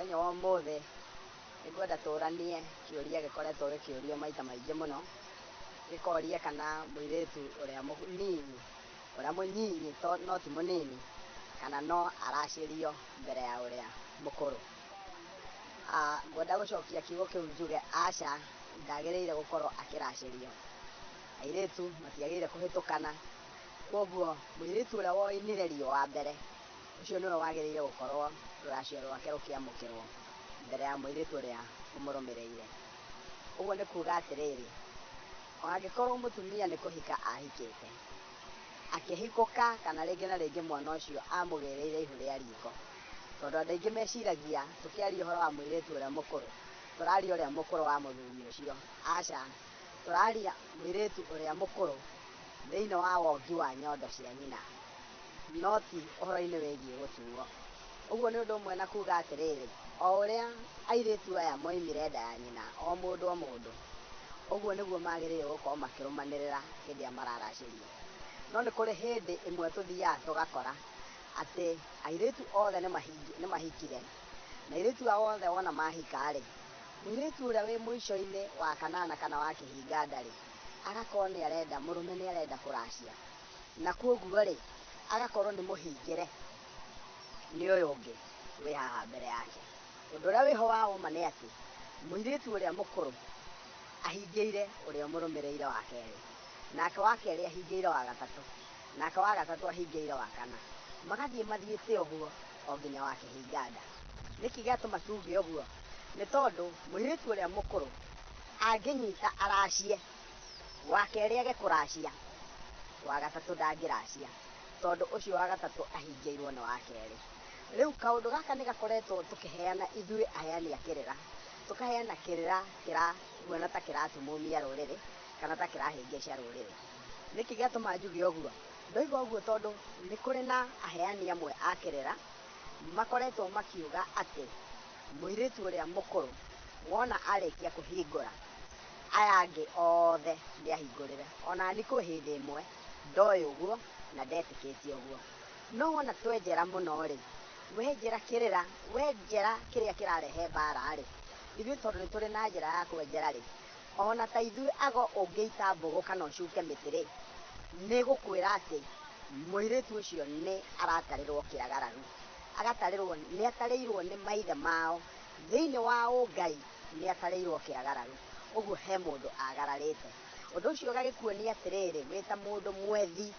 Mũthenya wa ũmũthĩ nĩngwenda tũranie kĩũria gĩkoretwo gĩkĩũrio maita maingĩ mũno, gĩkoria kana mũirĩtu ũrĩa mũnini, ũrĩa mũnyinyi no ti mũnini, kana no aracĩrio mbere ya ũrĩa mũkũrũ. Ngwenda gũcokia kiugo kĩu njuge aca, ndagĩrĩire gũkorwo akĩracĩrio. Airĩtu matiagĩrĩire kũhĩtũkana, kwoguo mũirĩtu ũrĩa woinire riũa mbere, ũcio nĩwe wagĩrĩire gũkorwo rũracio rwake rũkĩamũkĩrwo mbere ya mũirĩtu ũrĩa ũmũrũmĩrĩire. Ũguo nĩ kuga atĩrĩrĩ, angĩkorwo mũtumia nĩ kũhika ahikĩte, akĩhikũka kana rĩngĩ na rĩngĩ mwana ũcio amũgĩrĩire ihu rĩa riko, tondũ andũ aingĩ meciragia tũkĩaria ũhoro wa mũirĩtu ũrĩa mũkũrũ, tũraria ũrĩa mũkũrũ wa mũthuri ũcio. Aca, tũraria mũirĩtu ũrĩa mũkũrũ thĩinĩ wa wongi wa nyondo cia nyina, no ti ũhoro-inĩ wĩgiĩ gũtuo. Ũguo nĩ ũndũ ũmwe na kuga atĩrĩrĩ, o ũrĩa airĩtu aya moimire nda ya nyina, o mũndũ o mũndũ, ũguo nĩguo magĩrĩire gũkorwo makĩrũmanĩrĩra hĩndĩ ĩrĩa mararacĩrio. No nĩ kũrĩ hĩndĩ ĩmwe tũthiaga tũgakora atĩ airĩtu othe nĩ mahikire, na airĩtu aya othe wona mahika-rĩ, mũirĩtu ũrĩa wĩ mũico-inĩ wa kanana kana wa kĩhinga nda-rĩ, agakorwo nĩ arenda, mũrũme nĩ arenda kũracia, na kwoguo-rĩ, agakorwo nĩ mũhingĩre nĩ ũyũ ũngĩ wĩ haha mbere yake. Ũndũ ũrĩa wĩho wa ũma nĩ atĩ mũirĩtu ũrĩa mũkũrũ ahingĩire ũrĩa ũmũrũmĩrĩire wa kerĩ, nake wa kerĩ ahingĩire wa gatatũ, nake wa gatatũ ahingĩire wa kana, magathiĩ mathiĩte ũguo o nginya wa kĩhinga nda. Nĩkĩ gĩatũma tuge ũguo? Nĩ tondũ mũirĩtu ũrĩa mũkũrũ angĩnyita aracie, wa kerĩ age kũracia, wa gatatũ ndangĩracia, tondũ ũcio wa gatatũ ahingĩirwo nĩ wa kerĩ. Rĩu kaũndũ gaka nĩ gakoretwo tũkĩheana ithuĩ aheani a kĩrĩra, tũkaheana kĩrĩra kĩrahuana ta kĩratumumia rũrĩrĩ kana ta kĩrahĩngĩca rũrĩrĩ. Nĩkĩ gĩatũma njuge ũguo? Ndoiga ũguo tondũ nĩ kũrĩ na aheani amwe a kĩrĩra makoretwo makiuga atĩ mũirĩtu ũrĩa mũkũrũ wona arĩkia kũhingũra, aya angĩ othe nĩ ahingũrĩre. Ona niĩ kwĩ hĩndĩ ĩmwe ndoĩ ũguo na ndetĩkĩtie ũguo. No wona twenjera mũno rĩ, wenjera kĩrĩra, wenjera kĩrĩa kĩrarehe mbara rĩ, ithuĩ tondũ nĩ tũrĩ na njĩra ya kwenjera rĩ, ona ta ithuĩ ago ũngĩita mbũgũ kana ũcuke mĩtĩ rĩ, nĩ gũkwĩra atĩ mũirĩtu ũcio nĩ aratarĩrwo kĩagararu, agatarĩrwo, nĩ atarĩirwo nĩ maithe mao thĩinĩ wa ũngai, nĩ atarĩirwo kĩagararu, ũguo he mũndũ agararĩte. Ũndũ ũcio ũgagĩkuonia atĩrĩrĩ, wĩ ta mũndũ mwethi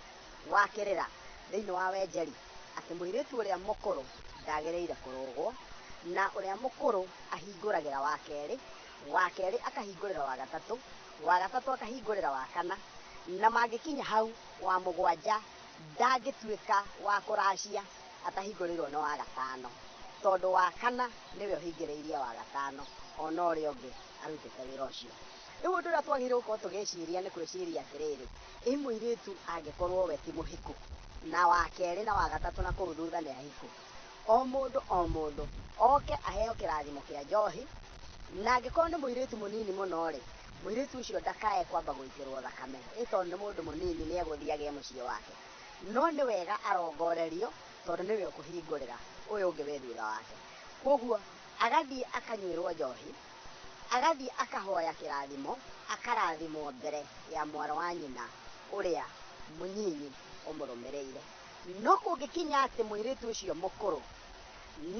wa kĩrĩra thĩinĩ wa wenjeri, atĩ mũirĩtu ũrĩa mũkũrũ ndagĩrĩire kũrũgwo, na ũrĩa mũkũrũ ahingũragĩra wa kerĩ, wa kerĩ akahingũrĩra wa gatatũ, wa gatatũ akahingũrĩra wa kana, na mangĩkinya hau wa mũgwanja ndangĩtuĩka wa kũracia atahingũrĩirwo nĩ wa gatano, tondũ wa kana nĩwe ũhingĩrĩirie wa gatano, ona ũrĩa ũngĩ arutĩte wĩra ũcio. Rĩu ũndũ ũrĩa twagĩrĩirwo gũkorwo tũgĩciria nĩ gwĩciria atĩrĩrĩ, ĩ mũirĩtu angĩkorwo we ti mũhiku, na wa kerĩ na wa gatatũ na kũu thutha nĩ ahiku, o mũndũ o mũndũ oke aheo kĩrathimo kĩa njohi, na angĩkorwo nĩ mũirĩtu mũnini mũno rĩ, mũirĩtu ũcio ndakae kwamba gũitĩrwo thakame, ĩ tondũ nĩ mũndũ mũnini nĩ egũthiĩ agĩe mũciĩ wake, no nĩ wega arongorerio tondũ nĩwe ũkũhingũrĩra ũyũ ũngĩ wĩ thutha wake. Koguo agathiĩ akanyuĩrwo njohi, agathiĩ akahoya kĩrathimo, akarathimwo mbere ya mwarĩ wa nyina ũrĩa mũnyinyi ũmũrũmĩrĩire. No kũngĩkinya atĩ mũirĩtu ũcio mũkũrũ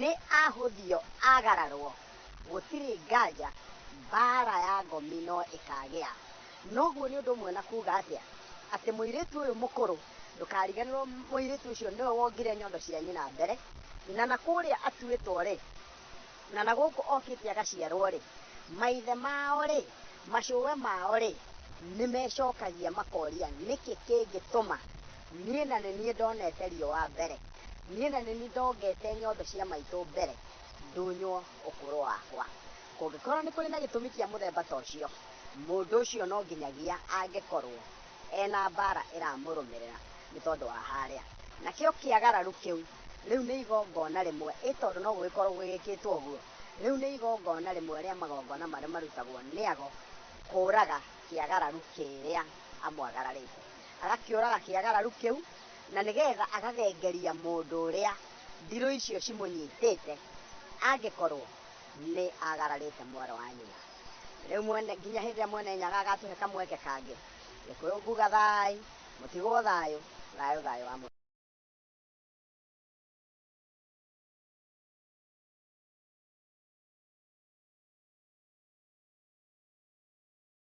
nĩ ahũthio agararwo, gũtirĩ nganja mbara ya ngomi no ĩkagĩa. Noguo nĩ ũndũ ũmwe na kuga atĩa, atĩ mũirĩtu ũyũ mũkũrũ, ndũkariganĩrwo mũirĩtu ũcio nĩwe wongire nyondo cia nyina mbere, na na kũrĩa atuĩtwo rĩ, na na gũkũ okĩte agaciarwo rĩ, maithe mao rĩ, macũwe mao rĩ, nĩ mecokagia makoria nĩkĩ kĩngĩtũma niĩ na nĩ niĩ ndonete riũa mbere, niĩ na nĩ niĩ ndongete nyondo cia maitũ mbere, ndunywo ũkũrũ wakwa. Kũngĩkorwo nĩ kũrĩ na gĩtũmi kĩa mũthemba ta ũcio, mũndũ ũcio no nginyagia angĩkorwo ena mbara ĩramũrũmĩrĩra nĩ tondũ wa harĩa. Nakĩo kĩagararu kĩu rĩu nĩ igongona rĩmwe, ĩ tondũ no gũgĩkorwo gũgĩkĩtwo ũguo, rĩu nĩ igongona rĩmwe rĩa magongona marĩa marutagwo nĩ ago kũraga kĩagararu kĩrĩa amwagararĩte. Agakĩũraga kĩagararu kĩu na nĩgetha agathengeria mũndũ ũrĩa ndirũ icio cimũnyitĩte Angĩkorwo nĩ agararĩte mwaro wa nyina. Rĩu mwene nginya hĩndĩ ĩrĩa Mwene Nyaga agatũhe kamweke kangĩ. Gĩkũyũ nguga thayũ, mũtigwo thayũ, thayũ thayũ wa Mũrungu.